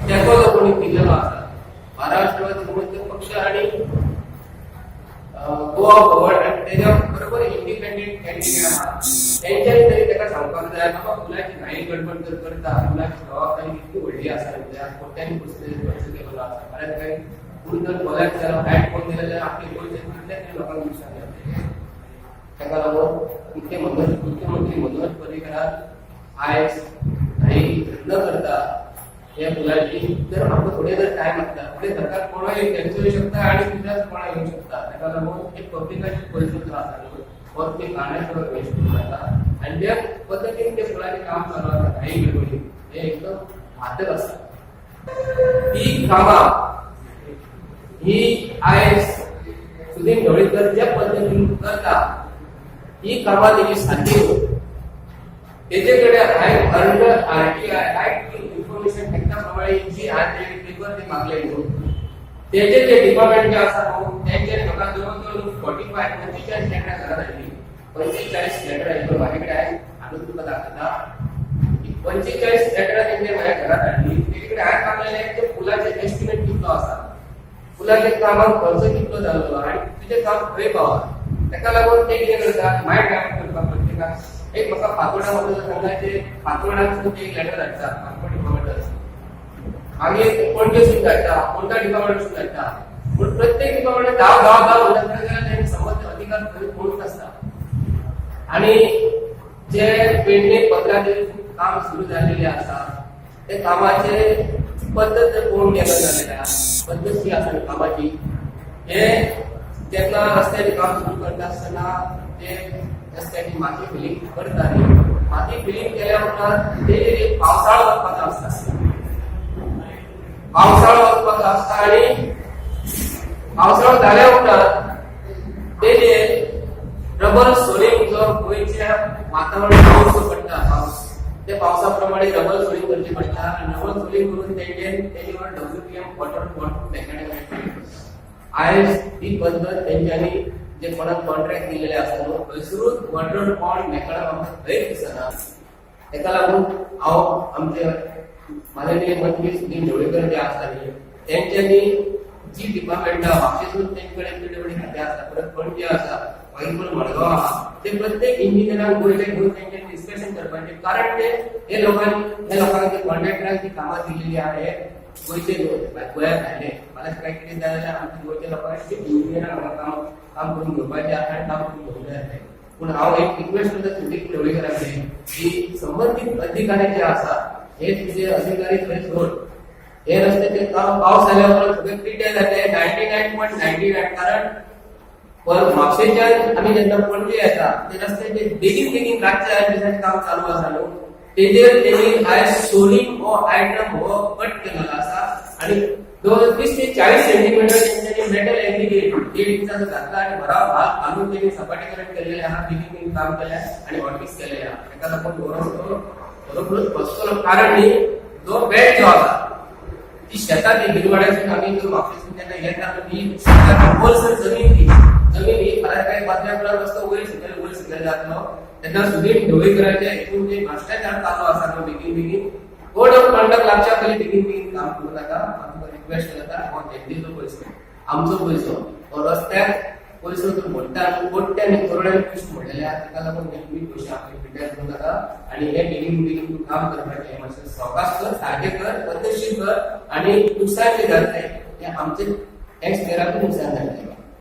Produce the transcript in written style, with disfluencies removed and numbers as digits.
तेको जो कोणी दिल्लेलो आसा, महाराष्ट्रवादी गोमंतक पक्ष आणि गोवा फॉरवर्ड आनी तेज्या बरोबर इंडिपेंडंट कॅन्डिडेट आहा, तेंच्यांनी तरी ताका सांगपाक जाय, बाबा, पुलाची घाई गडबड जर करता, पुलाची जबाबदारी कितकी व्हडली आसा, त्या कोट्यांनी पयसो खर्च केलेलो आसा. फाल्यां काय पूल जर कोलॅप्स जालो, हायट कोण दिले जाल्यार आपले गोंयचे कितले तरी लोकांक नुकसान जातलें. ताका लागून मुख्यमंत्री मनोहर पर्रीकरान आयज घाई न करता हे पुलाची जर आमकां थोडे जर टायम लागता, फुडें सरकार कोणूय तेंचो येवं शकता आनी दुसऱ्याच कोणा येवंक शकता. ताका लागून एक पब्लिकाचे पयसो जो आसा न्हू, हो तुमी कारणाशिवाय वेस्ट करूं नाका. आनी ज्या पद्दतीन ते पुलाचें काम चालू आसा, घाई गडबडीन, हे एकदम घातक आसा. ही कामां ही आयज सुदीन ढवळीकर ज्या पद्दतीन करता, ही कामां तेजी सारकी न्हू. तेजे कडेन हांवें under RTI, Right to Information एक्टा प्रमाणे जी हांवें पेपर ते मागले न्हू, तेजे जे डिपार्टमेंट जे आसा न्हू, तेंच्यानी म्हाका जवळ जवळ 45, 45 लेटरां घरात हाडली. 45 लेटरां इतलो म्हाजे कडेन हांवें हाडून तुका दाखयता. 45 लेटरां तेंचे म्हाज्या घरात हाडली. तेजे कडेन हांवें मागलेलें ते पुलाचे एस्टिमेट कितलो आसा, पुलाच्या कामाक खर्च कितलो जाल्लो आनी तुजें काम खंय पावला. ताका लागून ते कितें करता, मायंड डायवर्ट करपाक प्रत्येकाक. एक म्हाका फातोर्डा म्हाका सांगता, फातोर्डासून एक लेटर धाडटा, फातोर्डा डिपार्टमेंटासून, मागीर पणजेसून धाडटा, कोणत्या डिपार्टमेंटसून धाडटा. पूण प्रत्येक डिपार्टमेंट धांव धांव धांव वता जाल्यार तेंचे संबंद अधिकार थंय कोणूच नासता. आणि जे पेडणे पत्राचेर काम सुरू झालेले आसा, ते कामाचे पद्दत जर पळोवंक गेलो जाल्यार, पद्दत जी आसा न्ही कामाची, हे जेन्ना रस्त्याचें काम सुरू करता आसतना ते रस्त्याची माती फिलिंग करता न्ही, माती फिलिंग केल्या उपरांत ते पावसाळो वचपाचो आसता, पावसाळो वचपाचो आसता आणि पावसाळो जाल्या उपरांत ते जे रबर सोलिंग, जो गोंयच्या वातावरण पावस पडटा, पावस, ते पावसा प्रमाणे रबर सोलिंग करची पडटा. आनी रबर सोलिंग करून तेंचे तेजेवर डब्ल्यूपीएम, वॉटर पॉन्ड मेकॅनिकल. आयज ही पद्दत तेंच्यांनी जे कोणाक कॉन्ट्रॅक्ट दिलेले आसा न्हू, थंयसरूच वॉटर पॉन्ड मेकॅनिकल आमकां खंयच दिसना. तेका लागून हांव आमचे माननीय मंत्री सुदीन ढवळीकर जे आसा न्ही, तेंच्यांनी जी डिपार्टमेंटां म्हापशेसून तेंचे कडेन पीडब्ल्यूडी खातें आसा, परत पणजे आसा, मागीर परत मडगांव आहा, ते प्रत्येक इंजिनियरांक गोंयचे घेवन तेंच्यांनी डिस्कशन करपाचें. कारण ते हे लोकांक, जे कॉन्ट्रॅक्टरांक जी कामां दिलेली आहा, हे गोंयचे लोक, गोंया भायले. मला काय कितें जाय जाल्यार आमच्या गोंयच्या लोकांक, इंजिनियरांक हांगा काम काम करून घेवपाचें आहा आनी काम करून घेवंक जाय. पूण हांव एक रिक्वेस्ट करता सुदीन ढवळीकरा कडेन की संबंदीत अधिकारी जे आसा, हे तुजे अधिकारी थंय सोड. हे रस्त्याचे काम पावस जाल्या उपरांत सगळे पिड्ड्यार जाले, 99.99. कारण म्हापशेच्यान आमी जेन्ना पणजे येता, ते रस्त्याचे बेगीन बेगीन रातच्या दिसाचें काम चालू आसा न्हू, तेजेर तेणी आयज सोलिंग हो आयटम हो कट केलेलो आसा आणि जवळ 30 ते 40 सेंटीमिटर तेंच्यांनी मेटल एग्रीगेट 1.5 इंचाचो घातला आणि भराव घालून तेणी सपाटीकरण केलेलें आहा. बेगीन बेगीन काम केलें आणि हॉटमिक्स केलेलें आहा. ताका लागून हो रस्तो खरोखरच बसतलो. कारण न्ही, जो बेड जो आसा, ती शेतां, ती गिरवाड्यासून आमी जो म्हापशेसून जेन्ना येता, ती शेतां ओलसर जमीन, ती जमीन ही फाल्यां काय बादल्या उपरांत रस्तो वयर सकयल वयर सकयल जातलो. तेन्ना सुदीन ढवळीकराच्या हितून जे भ्रष्टाचार चालू आसा न्हू, बेगीन बेगीन कोड ऑफ कंडक्ट लागच्या पयलीं बेगीन बेगीन काम करूं नाका, हांव तुका रिक्वेस्ट करता. हो जनतेचो पयसो, आमचो पयसो, हो रस्त्याक पयसो तूं मोडटा, कोट्यांनी करोडांनी पयशे मोडलेले आहा. ताका लागून हे तुमी पयशे आपले पिड्ड्यार करूं नाका आणि हे बेगीन बेगीन तूं काम करपाचें हें मातशें सवकास कर, सारकें कर, पद्दतशीर कर आणि नुकसान जें जातलें तें आमचे टॅक्स पेयराकूय नुकसान जातलें.